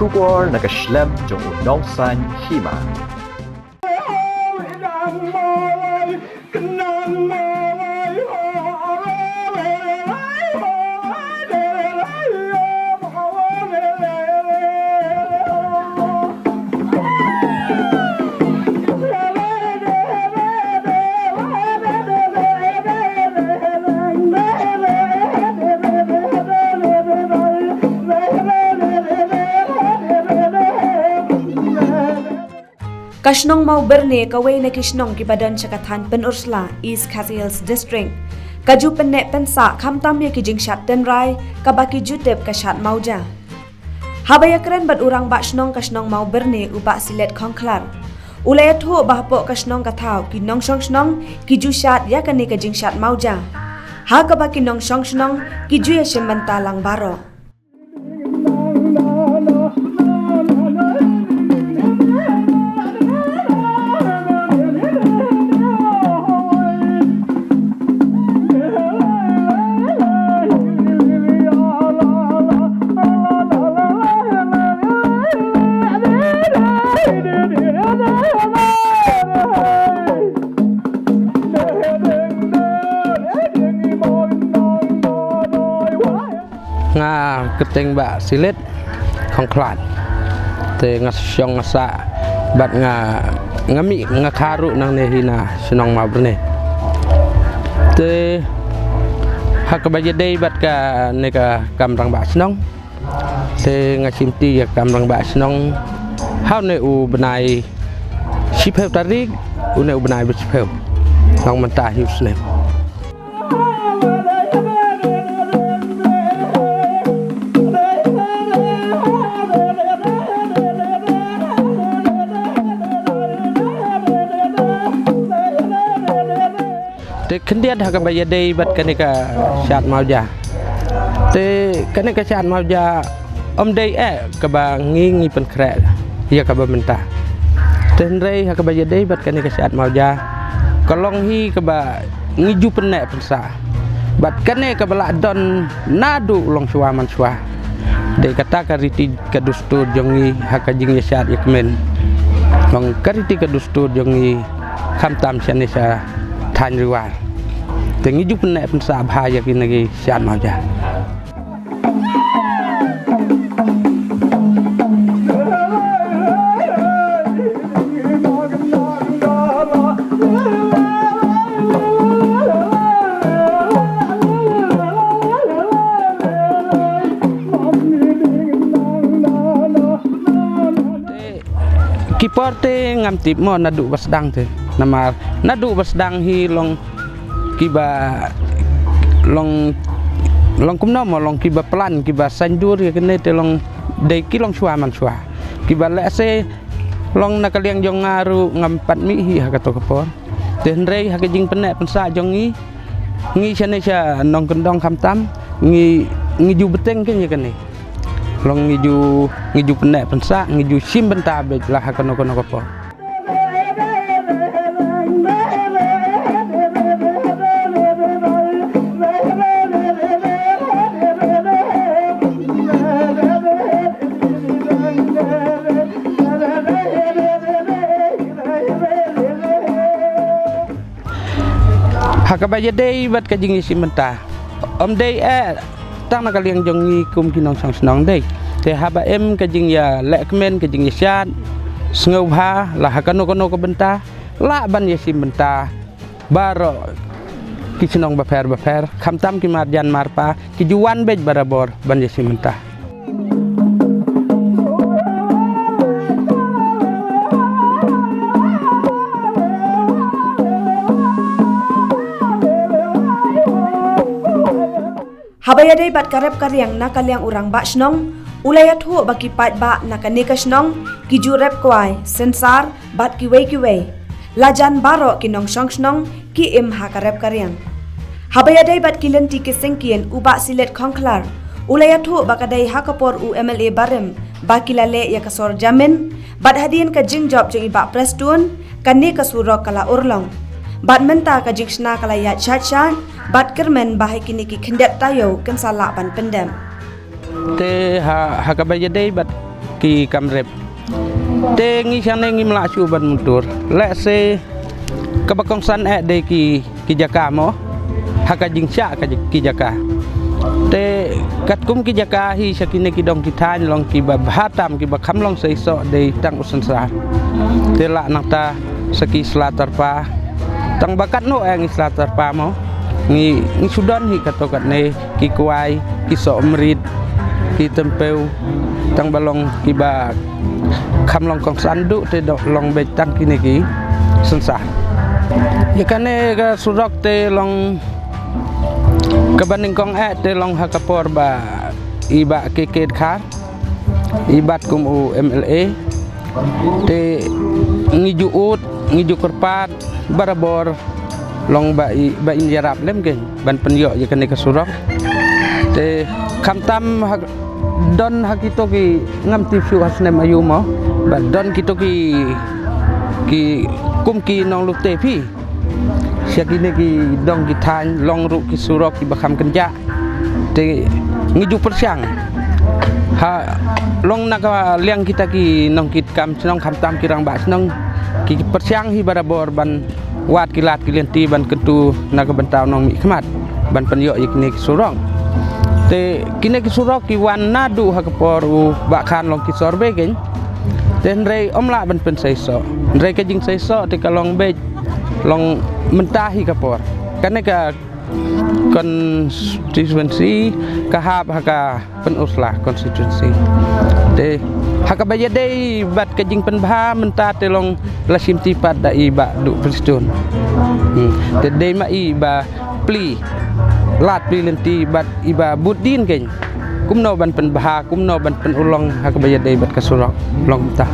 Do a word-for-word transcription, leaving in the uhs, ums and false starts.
Khubor na ka shlem jong u Nongsaiñ Hima. Ka shnong Mawbyrnie, kawei na ki shnong kiba don sha ka thaiñ Pynursla, East Khasi Hills District, ka ju pynneh pynsah khamtam ïa ki jingshad tynrai kaba ki ju tip ka shad mawja. Haba ïakren bad u rangbah shnong ka shnong Mawbyrnie, u Bah Silet Khongkhlar, u la ïathuh ba hapoh ka shnong ka thaw ki nongshong shnong ki ju shad ïa kane ka jingshad mawja, ha kaba ki nongshong shnong ki ju ïashim bynta lang baroh. Nga kyrteng Bah Silet Khongkhlar. Te nga shong nga sah bad nga, nga mih nga kha ruh nangne hi na shnong Mawbyrnie. Te ha kaba ïadei bad kane ka kam rangbah shnong, te nga shimti ïa ka kam rangbah shnong ha une u bnai shiphew tarik, une u bnai ba shiphew. Nang mynta hi u snem. Te khyndiat ha kaba ïadei bad kane ka shad mawja. Te kane ka shad mawja ym dei eh kaba ngi ngi pynkhreh ïa kaba mynta. Te hynrei ha kaba ïadei bad kane ka shad mawja, ka long hi kaba ngi ju pynneh pynsah. Bad kane kaba la don naduh longshuwa manshuwa. Dei kata ka riti ka dustur jong ngi ha ka jingïashad ïakmen. Long ka riti ka dustur jong ngi khamtam shane sha thaiñ Ri War. Te ngi ju pynneh pynsah bha ïa kine ki shad mawja. Ki por te ngam tip mo naduh ba sdang te. Namar naduh ba sdang hi long kiba long, long kumno mo, long kiba plan, kiba saiñdur ïa kine te long dei ki longshuwa manshuwa. Kiba lehse long na ka liang jong nga ruh ngam pat mih hi ha kato ka por. Te hynrei ha ka jingpynneh pynsah jong ngi, ngi shane sha nongkyndong khamtam ngi, ngi ju bteng kein ïa kane. Long ngi ju, ngi ju pynneh pynsah, ngi ju shim bynta beit la ha kano kano ka por. Ha kaba ïadei bad ka jingïashim bynta, ym dei eh tang na ka liang jong ngi kum ki nongshong shnong dei. Te haba im ka jingïalehkmen, ka jingïashad sngewbha la ha kano kano ka bynta, lah ban ïashim bynta baroh ki shnong bapher bapher, khamtam ki marjan marpa ki ju wan beit barabor ban ïashim bynta. Haba ïadei bad ka rep ka riang na ka liang u rangbah shnong, u la ïathuh ba ki paidbah na kane ka shnong ki ju rep kwai, synsar bad kiwei kiwei. La jan baroh ki nongshong shnong ki im ha ka rep ka riang. Haba ïadei bad ki lynti ki syngkien, u Bah Silet Khongkhlar u la ïathuh ba ka dei ha ka por u M L A barim ba ki la leh ïa ka sor jamin, bad hadien ka jingjop jong i Bah Prestone, kane ka surok ka la urlong. Bad mynta ka jingshna ka la ïaid shait shait, bad kyrmen ba ha kine ki khyndiat taïew kin sa lah ban pyndep. Te ha, ha kaba ïadei bad ki kam rep. Te ngi shane ngim lah shuh ban muntur. Lehse kaba kongsan eh dei ki, ki jaka mo. Ha ka jingshah ka ji-, ki jaka. Te katkum ki jaka hi sha kine ki dong ki thaiñ long kiba bha tam kiba kham long seisoh dei tang u synsar. Te lah nangta sa ki sla tyrpa. Tang ba katno eh ngi sla tyrpa mo. Ngi, ngi shu don hi kato katne ki kwai, ki soh mrit, ki tympew, tang ba long kiba kham long kongsan duh te dok long beit tang kine ki synsar. Ïa kane ka surok te long kaba nyngkong eh te long ha ka por ba i Bah K K Dkhar i bat kum u M L A. Te ngi ju ud, ngi ju kyrpad barabor long ba i, ba in ïarap lem kein ban pynïoh ïa kane ka surok. Te khamtam ha, don ha kito ki, ngam tip shuh ha snem aïu mo, ba don kito ki, ki kum ki nonglute phi sha kine ki dong ki thaiñ long ruh ki surok kiba kham kynjah. Te ngi ju pyrshang ha long na ka liang kita ki nongkitkam shnong khamtam ki rangbah shnong ki pyrshang hi barabor ban wad ki lad ki lynti ban kyntu na ka bynta u nongmihkhmat ban pynïoh ïa kine ki surok. Te kine ki surok ki wan naduh ha ka por u Bah Khan long ki survey kein. Te hynrei ym lah ban pynseisoh. Hynrei ka jingseisoh te ka long beit long mynta hi ka por. Kane ka constituency ka hap ha ka Pynursla constituency. Te ha kaba ïadei bad ka jingpynbha mynta te long la shim ti pat da i Bah Duh Prestone. Hmm. Te dei ma i ba plie lad plie lynti bad i Bah Buddin kein kumno ban pynbha, kumno ban pynurlong ha kaba ïadei bad ka surok long mynta.